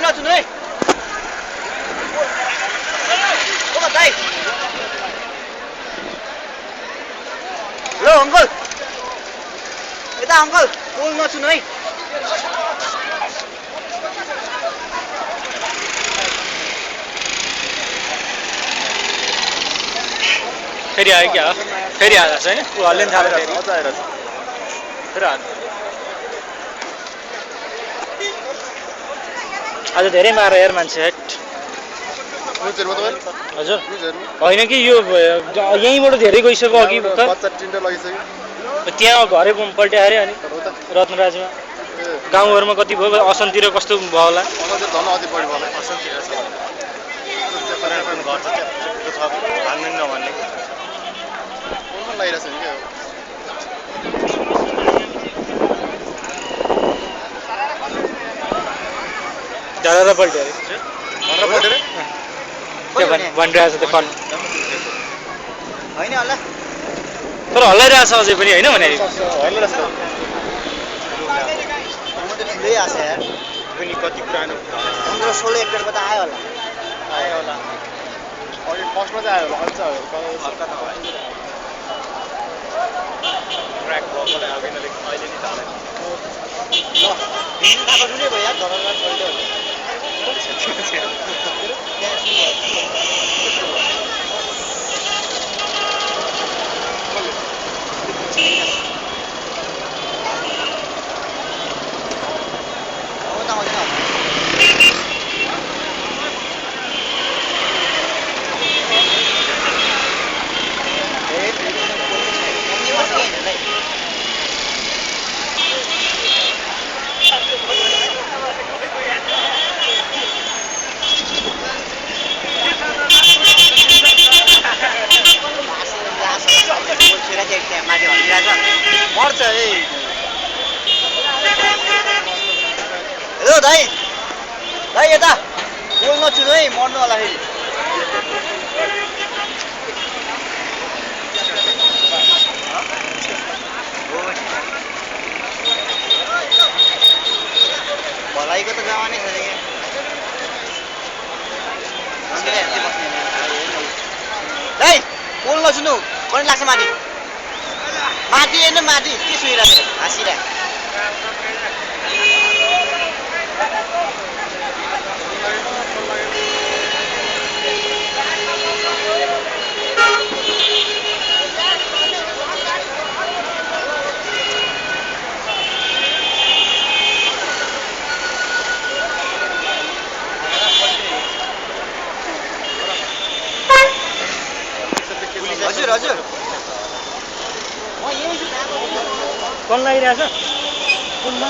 नचुनु है ओ दाइ ल अंकल यता अंकल पुल नचुनु है फेरि आयो क्या फेरि आएको छैन उ हल्ले नि थाल्यो फेरि अझ आएर फेरि आयो आज धेरै मार यार मान्छे हेट न्युजहरुमा तपाईले हजुर न्युजहरु होइन कि यो यहीँबाट धेरै गइसक्यो अघि भर्खर बच्चा टिन्डा लगिसक्यो त्यहाँ घरै पल्ट्या अरे अनि रत्नराजमा गाउँहरुमा कति भयो असन्तिर कस्तो भयो होला अझ धन अझै बढी भयो असन्तिर छ पर्यटन गर्छ त्यो थप भाग्नु नभन्ने कोनमा लागिरहेछ नि के ज्यादा पल्ट्या अरे भनेर पढेर के भनिरहेछ त्यो फन हैन होला तर हल्लाइरहेछ अझै पनि होइन भने होइन रहेछ म त ठुलै आछ यार पनि कति पुरानो 15-16 एकरको त आयो होला अघि फर्स्टमा चाहिँ आयो होला हल्का त भयो ट्र्याक ब्लकले अब यिनीहरूले अहिले नि थाले ल हिँड्नु थाहा गर्नु भयो यार धरहरा पल्ट्यो मर्छ है हेलो दाइ दाइ यता बोल नचुनु है मर्नु होला फेरि भलाइको त जमानै छ दाइ बोल नचुनु करेन्ट लाग्छ माथि माथि होइन माथि के सुइरहेको हाँसिरहेको हजुर हजुर कन लागिरहेछ पुलमा